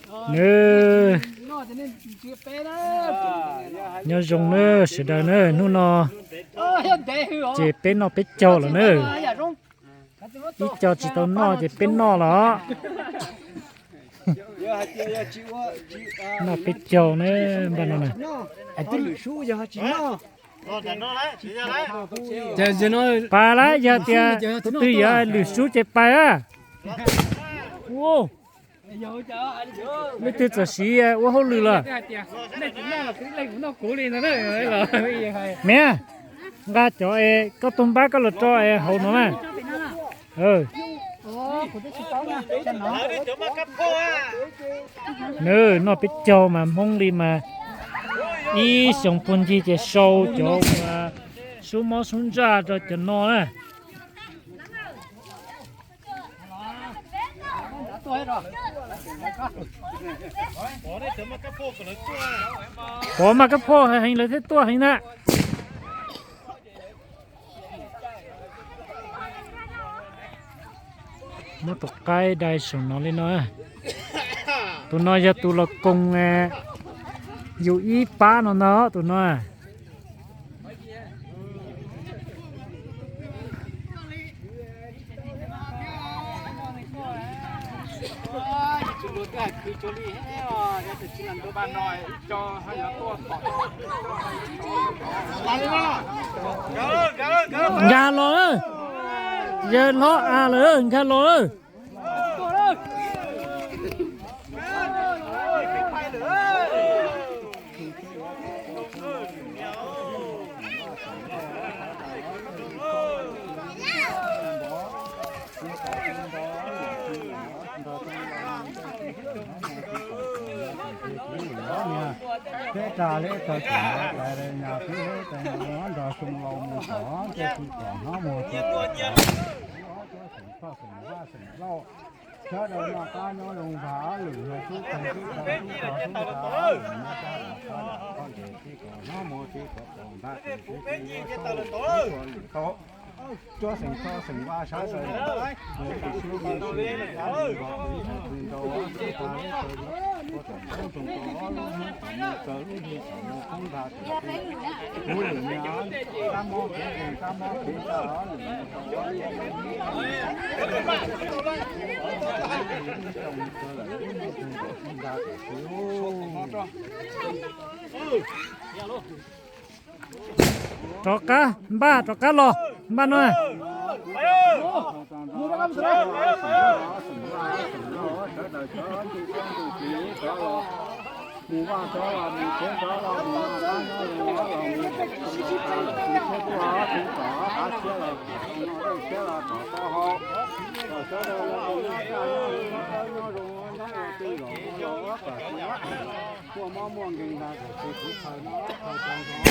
Nws, nyob zoo na sawv daws na, hnub no ces peb noj peb caug lawm na. Ib co tsis tau noj ces peb noj los. Noj peb caug na, npaj no na. Pais lawm, yog tias tus twg yuav lwm sub ces pais a. Leej twg txawm siv ua hauj lwm lawm? Miv, nqa cov es koj tus npab koj los tso es hauv no na. Nws noj peb caug mas Hmoob li mas ib xyoo puag ncig ces sau cov uas sub mob sub ntsaj rau cov no na. Pov mas kab phoj heev lawv thiaj tuaj heev na. Muab tus qaib dai saum no li no. Tus no yog tus los koom yus ib pab no ntag tus no. Nkag los, yawg hlob a lawm, nkag los. Peb tsa leb tau tseem los pais nyas peb leb tau nrog xyoo laus mus tom tej tsis kom hnab muag tsis kom ob cuab xeem toj xeem vaj xeem lauj, sawv daws noj qab nyob zoo nrog ob lwm yog tub tag tub tag tub tog tub tag ob lwm nyob sab lawm sab lawm koj ntes tsis kom hnab muag tsis kom pom npag tsis tsis tsis yuav sab lwm tau. Cuab xeem toj xeem vaj sawv daws, tus siab me ntsis, tus nraug tub tag leb tau, ua txom txoob tsoom tau ob lub hnub txom mus txawg lub hli txom mus poob ntag. Kuv lwm niag kab mob kev nkeeg kab mob kev ntag ob lwm niag tau ob lwm niag txom mus txawg lawm lub hnub txog nkaus poob ntag tam sim. Rov qab npaj, rov qab los npaj no. Mus vaj rov los mus tsev rov los mus noj qab nyob zoo los mus, tus tshiab tuaj tsis tom qab tshiab los tom no, dej tshiab los tom taub hau, kom sawv daws los noj qab nyob zoo nyob ua tij los ua pam tsis muaj mob muaj nkeeg ntag, kom tsis kuv khaws no khaws tau ntog.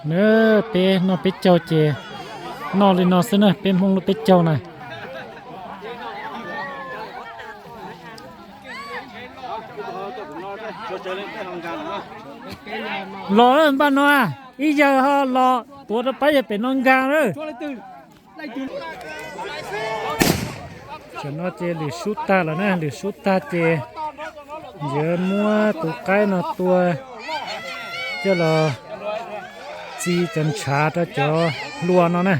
Nws peb noj peb caug ces noj li no xwb na, peb Hmoob lub peb caug na. Los npaj no, ib yawg ho los tuav rau pab yawg pem no nkag lawm. Tam no ces lwm sub tag lawm na, lwm sub tag ces yuav muab tus qaib no tua coj los txi cov ntshav rau cov hlua no na.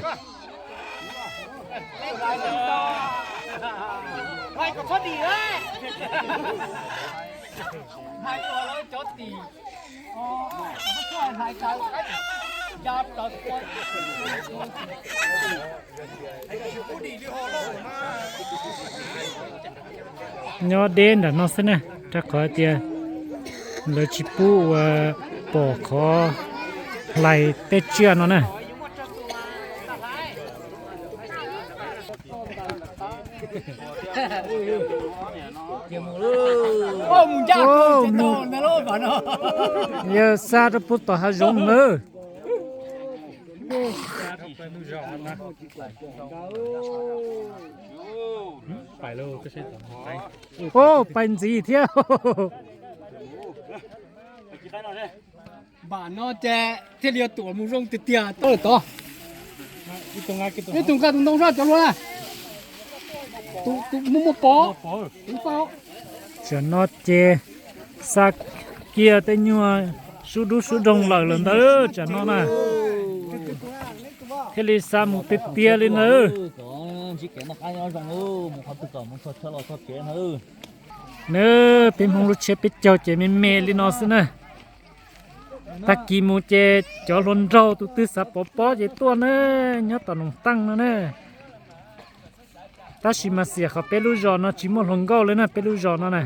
Nyob deb nram no xwb na, rau qhov tias lawv tsis pub ua pom qhov hlais tej tsiaj no na. Yawg xa rau puag tom hav zoov lawm. Pais ntxiv thiab. Npam no ces thiaj li yuav tuam mus zoo tiag tiag tod. Ib tug nqa tus ntoo zoj cov luag na. Tus muaj muaj pov. Tsam no ces xa kiag tej nyuag sub dub sub doog lawm lawm ntawd tsam no na. Thiaj li xa mus tiag tiag li ntawd. Nws peb Hmoob lub tsheb peb caug ces me me li no xwb na. Tag kis mus ces cov hluas nraug tus twg xav pov pob ces tuaj na, nyob tom Noom Taej no na. Tab sis mas xiam qhov peb lub zos no tsis muaj hluas nkauj li na, peb lub zos no na.